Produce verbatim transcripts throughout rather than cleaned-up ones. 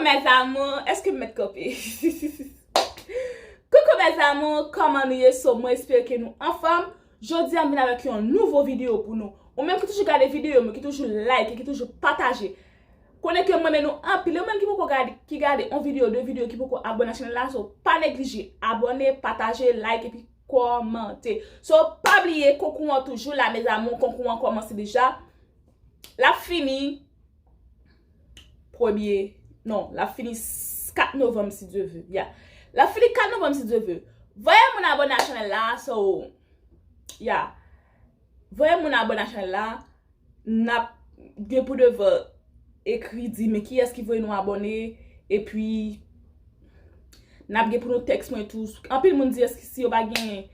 Mes amours, èske m mèt kanpe? Coucou mes amours, kòman nou ye? So, mwen espere ke nou anfòm. Jodi a, m vin avèk yon nouvo videyo pou nou. Ou menm ki toujou gade videyo m yo, ki toujou like, ki toujou pataje. Konnen ke m renmen nou anpil. Ou menm ki poko gade, ki gade yon videyo, de videyo, ki poko abòne a chanèl la, so pa neglije abòne, pataje, like, epi kòmante. So, pa bliye, konkou an toujou la, mes amours, konkou an kòmanse deja. L ap fini premye, non, l ap fini s-, kat novanm, si Dye vle. Ya. L ap fini kat novanm, si Dye vle. Voye moun abòne a chanèl la, so, ya. Voye moun abòne a chanèl la, n ap gen pou devan ekri di, men kiyès ki voye nou abòne, epi n ap gen pou nou tèks mwen tou. Anpil moun di, èske si yo pa gen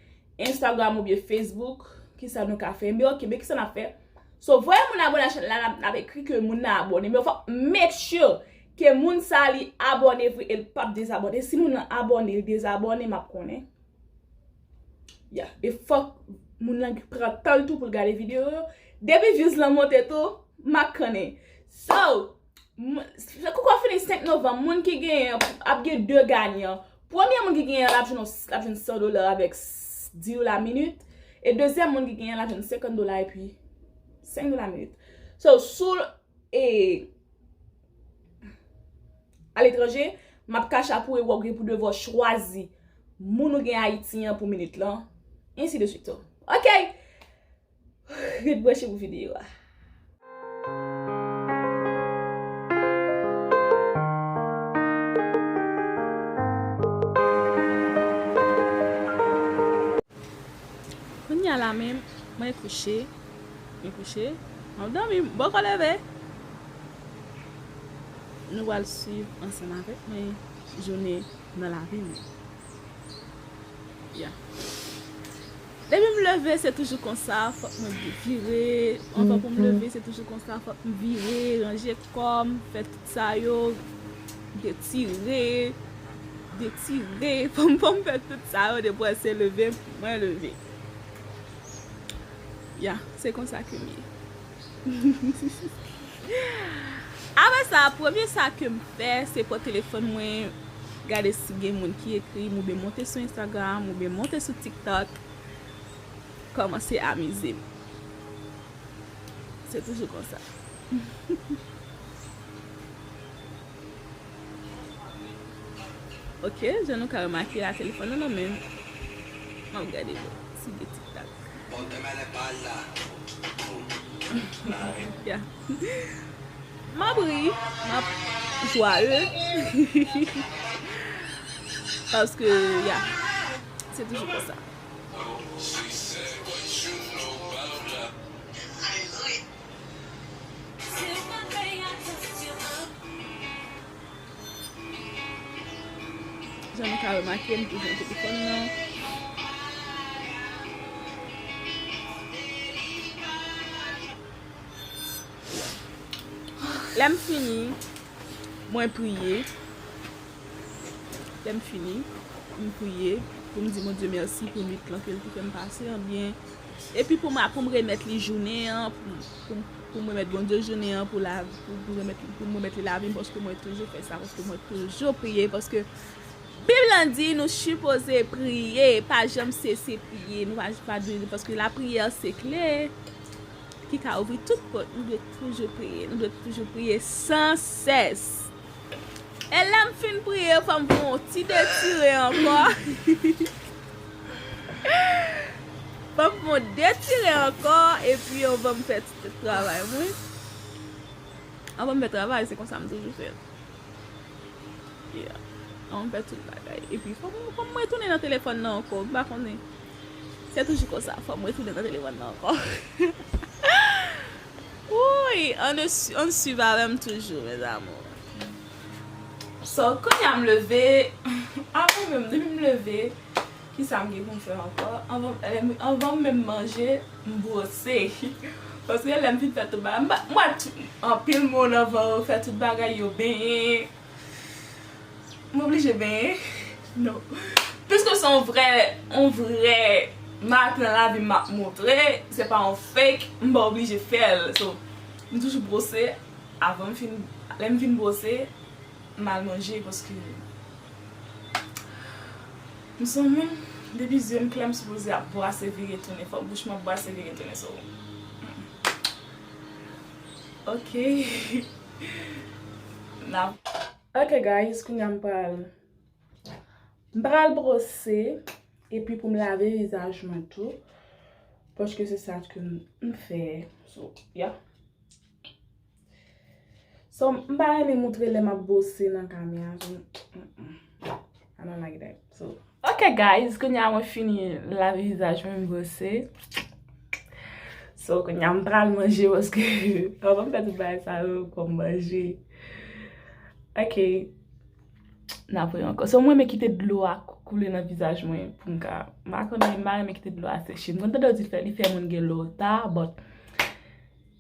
Instagram oubyen Facebook, kisa nou ka fè? Men oke, men kisa n ap fè? So, voye moun abòne a chanèl la, n ap, n ap ekri ke moun nan abòne. Men fòk make sure ke moun sa li abòne vre e l p ap dezabòne. Si moun nan abòne, li dezabòne, m ap konnen. Ya, e fòk moun nan pran tan l tou pou l gade videyo yo. Depi views lan monte tou, m ap konnen. So, m-, se koukou fini senk novanm, moun ki genyen ap gen de ganyan. Premye moun ki genyen l ap jwenn, l ap jwenn san dola avèk s-, dis dola minit. E dezyèm moun ki genyen l ap jwenn senkant dola epi senk dola minit. So, sou e aletranje, m ap Cash App ou e w ap gen pou devwa chwazi moun ou gen Ayiti an pou minit lan, ensi de suite. Ok! Ret branche pou videyo a. Kounye a la menm, mwen kouche. Mwen kouche. Mwen dòmi, m poko leve. Nou pral swiv ansanm avèk mwen jounen nan lavi mwen. Ya. Depi m leve, se toujou konsa. Fòk mwen vire. Anvan pou m leve, se toujou konsa. Fòk m vire, ranje kò m, fè tout sa yo. Detire. Detire. Fò m, fò m fè tout sa yo. Depi se leve, mwen leve. Ya, se konsa ke m ye. Apre sa, premye sa ke m fè, se pran telefòn mwen, gade si gen moun ki ekri m, oubyen monte sou Instagram, oubyen monte sou TikTok, kòmanse amize m. Se toujou konsa. Ok, jan nou ka remake la, telefòn nan nan men m. M ap gade bon, si gen TikTok. Ya. M ap ri, m ap jwaye. Paske, ya, se toujou konsa. Jan nou ka remake, m toujou nan telefòn nan. Lè m fini, mwen priye. Lè m fini, m priye pou m di Bondye mèsi pou nwit lan ke l te fè m pase an byen. Epi pou m, pou m remèt li jounen an, pou, pou, pou m remèt Bondye jounen an, pou la, pou, pou remèt, pou m remèt li lavi m, paske mwen toujou fè sa, paske mwen toujou priye, paske Bib lan di nou sipoze priye, pa janm sese priye, nou pa, pa dwe, paske lapriyè se kle ki ka ouvri tout pòt. Nou dwe toujou priye, nou dwe toujou priye san sès. E lè m fin priye, fò m fè yon ti detire ankò. Fò m fè yon detire ankò, epi anvan m fè ti travay mwen. Anvan m fè travay, se konsa m toujou fè l. Yeah. Anvan m fè tout bagay. Epi fò m, fò m retounen nan telefòn nan ankò. M pa konnen. Se toujou konsa, fò m retounen nan telefòn nan ankò. Wouyy, ann, ann swiv avè m toujou, mes amours. So, kounye a m leve, apre menm, depi m leve, kisa m gen pou m fè ankò? Anvan, anvan m menm manje, m bwose. Paske lè m fin fè tout bagay, m pa, m pa t-, anpil moun anvan yo fè tout bagay, yo benyen. M oblije benyen? Non. Piske se yon vrè, yon vrè maten nan lavi m ap montre, se pa yon fake, m pa oblije fè l. So, m toujou bwose, avan m fin, lè m fin bwose, m al manje paske m se yon moun, depi zye m klè, m sipoze ap bwase vire tounen. Fòk bouch mwen ap bwase vire tounen. So, ok. N ap Ok, guys, kounye a m pral, m pral bwose, epi pou m lave vizaj mwen tou, paske se sa ke m, m fè. So, yeah. So, m pa renmen moutre lè m ap bwose nan kamera, so, mm, mm. I don't like that. So, Ok, guys, kounye a mwen fini lave vizaj mwen, m bwose. So, kounye a m pral manje paske anvan m fè tout bagay sa yo, fò m manje. Ok. N ap wè ankò. So, mwen renmen kite dlo a koule nan vizaj mwen pou m ka, m pa konnen, m pa renmen kite dlo a seche. M konn tande yo di fè, li fè moun gen lota, but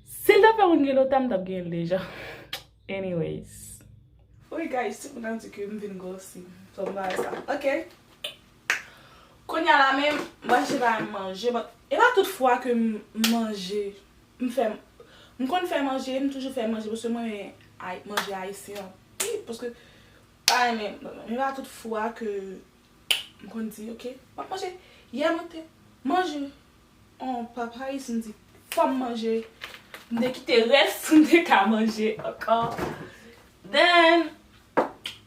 si l ta fè moun gen lota, m t ap gen l deja. Anyways. Wi, guys, tout moun ap di ke m vin gwosi. So, m pa wè sa. Ok. Kounye a la menm, m pral chita m manje, but e pa tout fwa ke m manje, m fè, m konn fè manje, m toujou fè manje, paske mwen renmen ay-, manje ayisyen anpil, paske, pa renmen, men e pa tout fwa ke m konn di, ok, m ap manje. Yè mwen te manje yon papa isi, m di, fò m manje. M te kite rès, m te ka manje ankò. Then,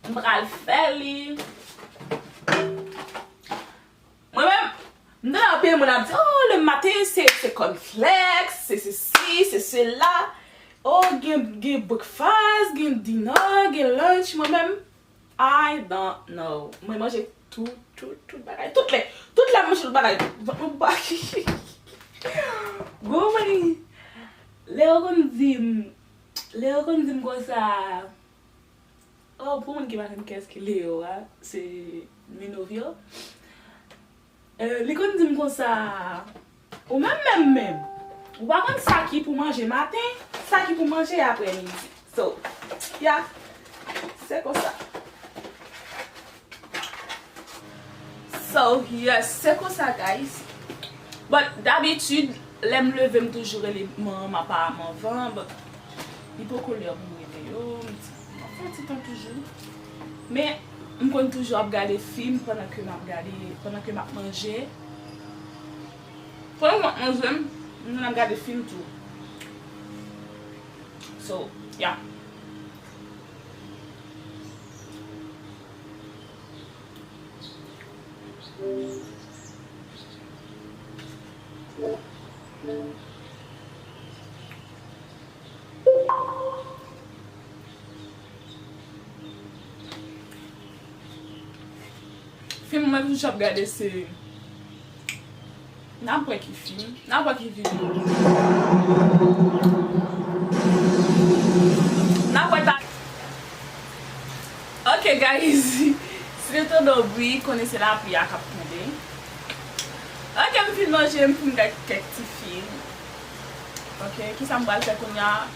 m pral fè li. Mwen menm, m tande anpil moun ap di, oh, le matin, se, se cornflakes, se sesi, se sela. Oh, gen, gen breakfast, gen dinner, gen lunch. Mwen menm, I don't know. Mwen manje tout, tout, tout bagay. Tout lè, tout lè m manje tout bagay. Vant mwen pa. Gwo mwen, lè yo konn di m, lè yo konn di m konsa, oh, pou moun ki pa konn kiyès ki Leo a, se Minovio. Eh, li konn di m konsa, ou menm, menm, menm, ou pa konn sa ki pou manje maten, sa ki pou manje aprèmidi. So, yeah, se konsa. So, yes, se konsa, guys. But, dabitid, lè m leve, m toujou rele manman m apa m anvan, but li poko lè pou m rele yo, m di, m ap fè yon ti tan toujou. Men, m konn toujou ap gade fim pandan ke m ap gade, pandan ke m ap manje. Pandan m ap manje, m konn ap gade fim tou. So, yeah. Fim mwen toujou ap gade se N ap wè ki fim, n ap wè ki videyo. N ap wè ta. Ok, guys. Si nou tande yon bri, konnen se lapli a k ap tonbe. Ok, m fin manje, m fin gade kèk ti fim. Ok, kisa m pral fè kounye a?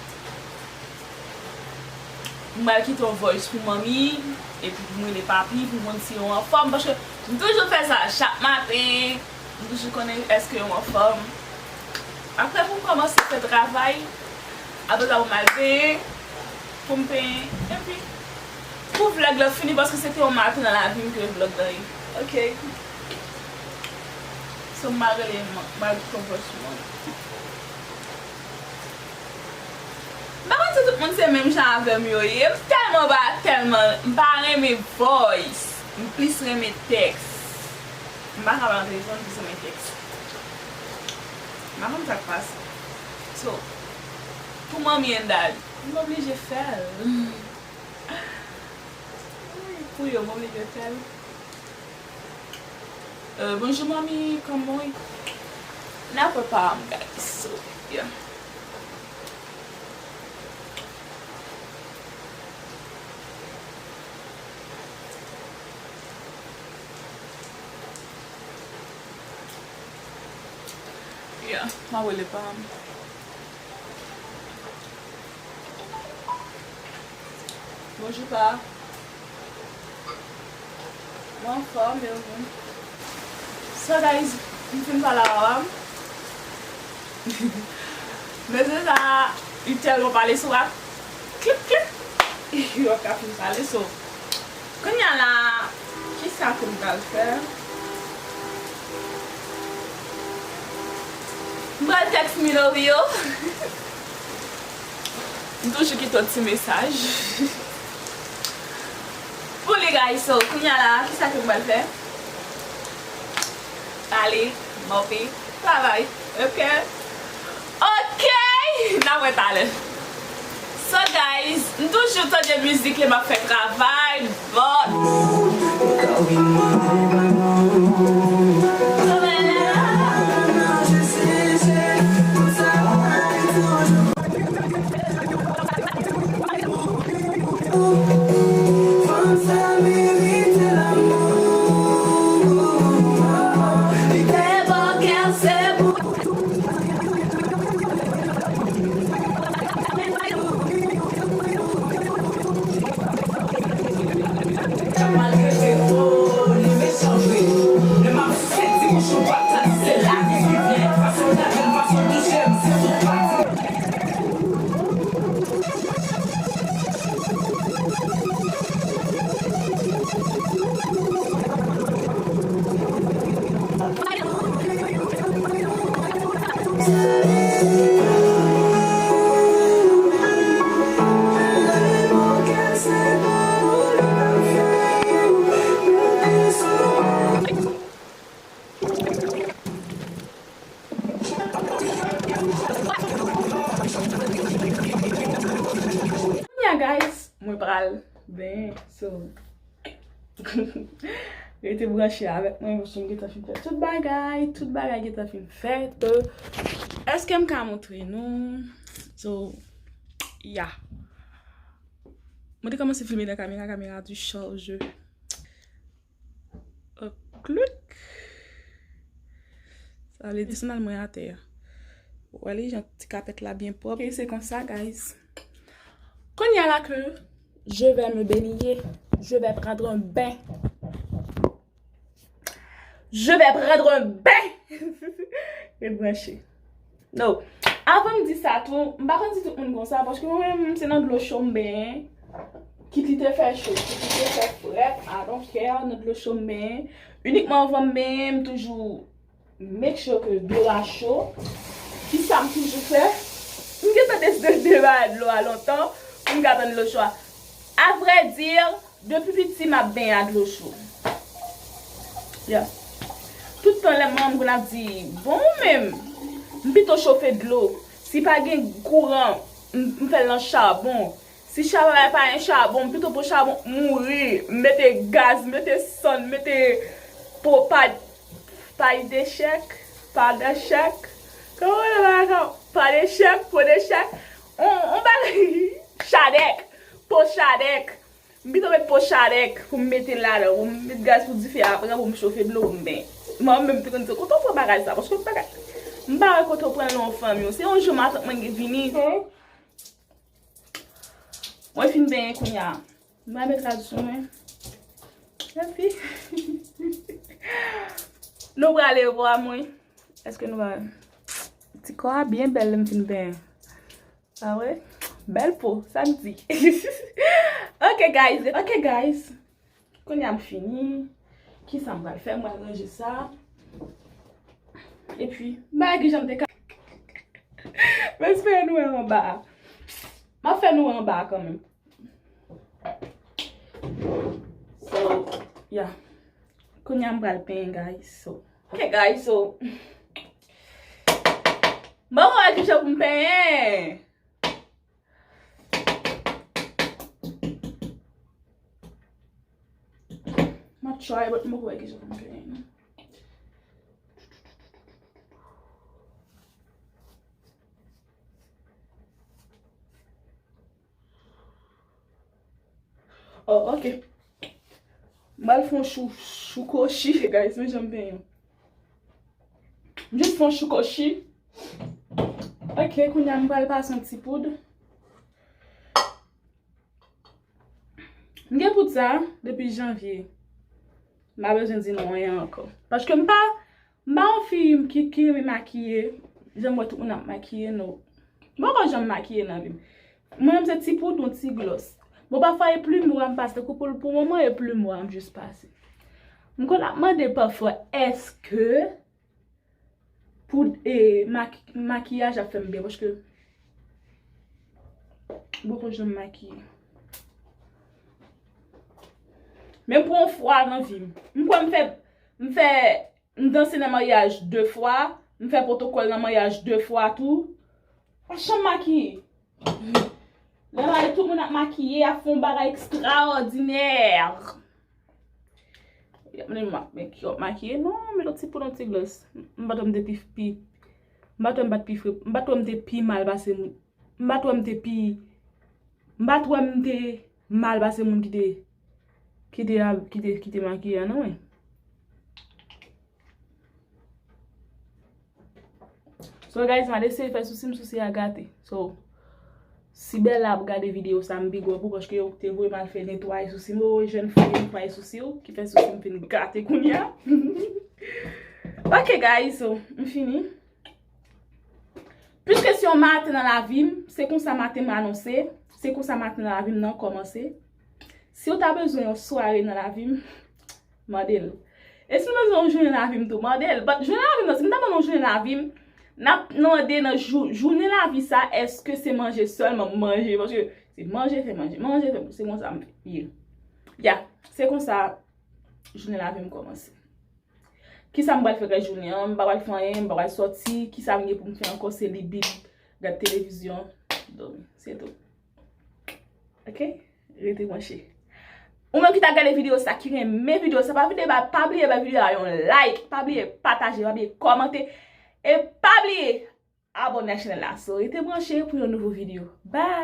M pral kite yon voice pou manmi, epi pou m rele papi, pou m konn si yo anfòm, paske m toujou fè sa chak maten, m toujou konnen èske yo anfòm. Apre, pou m kòmanse fè travay, apre sa pou m al penyen, pou m penyen, epi pou vlòg la fini, paske se te yon maten nan lavi m ke vlòg la ye. Ok. So, m pral rele, m pral kite yon voice pou manmi. M pa konn si tout moun se menm jan avè m yo ye. M tèlman pa, tèlman, m pa renmen voice. M plis renmen tèks. M pa ka pale nan telefòn, m plis renmen tèks. M pa konn sa k pase. So, pou manmi and daddy, m oblije fè l. Pou yo, m oblije fè l. Euh, bonjou, manmi, kòman w ye? N ap wè pa m, guys. So, yeah. Yeah, m ap rele pa m. Bonjou, pa. Mwen anfòm, e ou menm? So, guys, m fin pale a papa m. Mesye sa, li tèlman pale sou ak klip, klip. Yo ka fin pale, so. Kounye a la, kisa ke m pral fè? M pral tèks Milorio. M toujou kite yon ti mesaj pou li, guys. So, kounye a la, kisa ke m pral fè? Pale, mope, travay. Ok? Ok! N a wè talè. So, guys, m toujou tande mizik lè m ap fè travay, but Kounye a, guys, mwen pral benyen, so, rete branche avèk mwen, paske m gentan fin fè tout bagay, tout bagay gentan fin fèt. Èske m ka montre nou? So, yeah. Mwen te kòmanse filme nan kamera, kamera a di chaje. Klik. Sa vle di sandal mwen atè a. Ou wè li jan ti kapèt la byen pwòp. E se konsa, guys. Kounye a la ke je vais me baigner, je vais prendre un bain. Je vais prendre un bain. Ret branche. No. Avan m di sa tou, m pa konn si tout moun konsa, paske mwen menm, se nan dlo cho m benyen. Kit li te fè cho, kit li te fè frèt, I don't care, nan dlo cho m benyen. Inikman anvan m benyen, m toujou make sure ke dlo a cho. Kisa m toujou fè? M gentan deside debare dlo a lontan, pou m ka tann dlo cho a. Avrèdi, depi piti m ap benyen ak dlo cho. Yeah. Tout tan lè manman m konn ap di, bon, ou menm, m pito chofe dlo. Si pa gen kouran, m, m fè l nan chabon. Si chabon pa gen chabon, m pito pran chabon, mouri, m mete gaz, m mete sann, m mete po pa, pay dechèk, pa dechèk. Kòman w rele bagay sa? Pa dechèk, po dechèk. On, on bagay, chadèk, po chadèk. M pito met po chalè pou m mete l ladan, pou m met gaz pou dife a, apre pou m chofe dlo pou m benyen. Mwen menm te konn di, kote w pran bagay sa? Paske bagay, m pa wè kote w pran l nan fanmi w. Se yon jou matant mwen gen vini. Mwen fin benyen kounye a. M pa met rad sou mwen. Epi, nou prale vwa mwen. Èske nou pa wè? Ti kò a byen bèl lè m fin benyen. Pa vre? Bèl po, sa m di. Ok, guys. Ok, guys. Kounye a m fini. Kisa m pral fè? M pral ranje sa. Epi, m pa wè ki jan m te ka. M espere nou wè anba a. M ap fè nou wè anba a kanmenm. So, yeah. Kounye a m pral penyen, guys. So, ok, guys, so, bon, mwen wè ki jan pou m penyen. M ap try, but m poko wè ki jan pou m penyen. Oh, ok. M al fè yon chou, chou kochi, guys, men jan m penyen. M jis fè yon chou kochi. Ok, kounye a m pral pase yon ti poud. M gen poud sa depi janvye. M pa bezwen di nou anyen ankò. Paske m pa, m pa yon fi ki, ki renmen makiye. Jan m wè tout moun ap makiye, no. M poko janm makiye nan vi m. Mwen menm se ti poud, yon ti glòs. Bon, pafwa e plimwa m pase, tankou pou, pou moman e plimwa m jis pase. M konn ap mande pafwa, èske pou e, mak, makiyaj ap fè m byen, paske m poko janm makiye. Men m pran fwa nan vi m. M kwè m fè, m fè, m danse nan maryaj de fwa, m fè pwotokòl nan maryaj de fwa tou. Pa janm makiye. Lè maryaj tout moun ap makiye, ap fè yon bagay ekstraòdinè. Y ap mande m ap make up, makiye. Non, met yon ti poud, yon ti glòs. M pa t wè m te pi, pi, m pa t wè m pa t pi fre, m pa t wè m te pi mal pase moun. M pa t wè m te pi, m pa t wè m te mal pase moun ki te, ki te, ki te, ki te makiye a, non, wi. So, guys, m al eseye fè sousi m, sousi a gate. So, si Bella ap gade videyo sa, m big up ou, paske ou te voye m al fè netwaye sousi m. O, jèn fi netwaye sousi w, ki fè sousi m fin gate kounye a. Ok, guys, so, m fini. Piske se yon maten nan lavi m, se konsa maten m anonse, se konsa maten nan lavi m nan kòmanse. Si w ta bezwen yon sware nan lavi m, mande l. E si w bezwen yon jounen lavi m tou, mande l. But jounen lavi m nan, si m ta mande yon jounen lavi m, n ap mande nan jou, jounen lavi sa, èske se manje sèlman m manje? Paske se manje, fè manje, manje, fè, se konsa m ye. Ya, se konsa jounen lavi m kòmanse. Kisa m pral fè rès jounen an? M pa pral fè anyen, m pa pral sòti. Kisa m gen pou m fè ankò? Se li bib, gad televizyon, dòmi. Se tou. Ok? Rete branche. Ou menm ki ta gade videyo sa, ki renmen videyo sa, pa vide ba, pa bliye ba videyo a yon like, pa bliye pataje, pa bliye kòmante, e pa bliye abòne ak chanèl la. So, rete branche pou yon nouvo videyo. Bye!